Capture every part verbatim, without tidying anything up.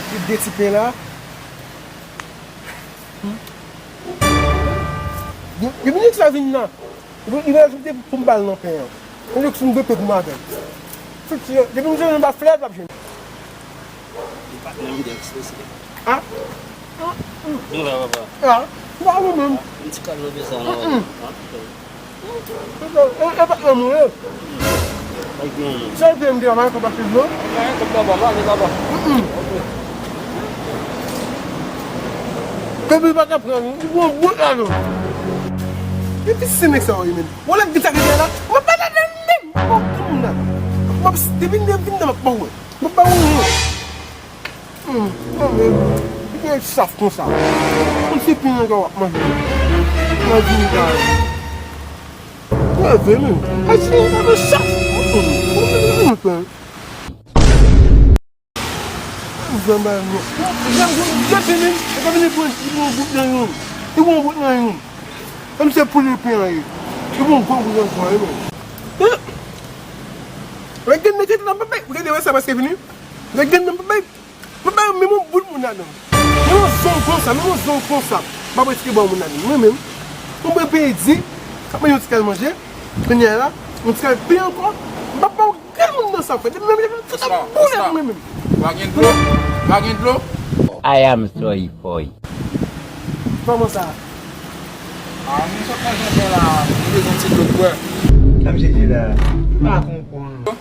Li de ti pen la. Depi nèg sa vin la, li, li va ajoute pou m ba l nan pen an. Mwen jwenn de pen pou m avè l. Fouti, depi m jwenn anba flè, l p ap jwenn. Li pa t menm de ekspresyon. Ah? Nou la, papa. Ah, m pa wè menm. M ti kal nan bezwen la. E, e pa lanmou, e. Sèl pye m te anba, kòb ap swiv mwen. Depi pa ka pran, li pran bout la, non. Depi se nèg sa yo ye, menm. Wè lè gita gita la, mwen pa ladan menm. Mwen pa moun la. Mwen depi m vin nan, mwen pa wè. Mwen pa wè. Hmm, non, men, li gen saf konsa. Kòm se pen an w ap manje. Nan vin gade. Leve, men. Ayisyen yo pa gen saf. Hmm, hmm, hmm, hmm. Zanba, non. Jan gwo leve, men. E pa vin pran, li pran bout nan yon. Li pran bout nan yon. Kòm se pou li pen an ye. Li pran gwo bout nan yon, men. Lè gen nèg ki nan papay, ou gade wè sa paske vini. Lè gen nan papay. Mwen pa menm yon bout moun ladan. Menm yon zong konsa, menm yon zong konsa. M pa prèske ba yon moun ladan. Mwen menm, mwen mwen peye di, ap manje yon ti kal manje, kounye a la, yon ti kal pen ankò, m pa ba yon grenn moun nan sa, frè. Menm, menm, tout ap boule mwen menm. Pa gen dlo, pa gen dlo. I am sorry for you. Kòman sa? Ah, mwen sot manje pen la, mwen bezwen ti dlo bwè. Sa misye di la, m pa konprann.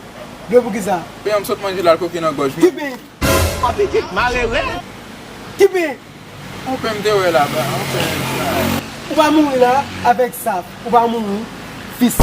Dlo pou kisa? Pen an m sot manje la, l koke nan gòj mwen. Ki pen? Apitit malere. Ki pen? Yon pen m te wè laba, yon pen. Ou pa mouri la avèk sa. Ou pa mouri, fis.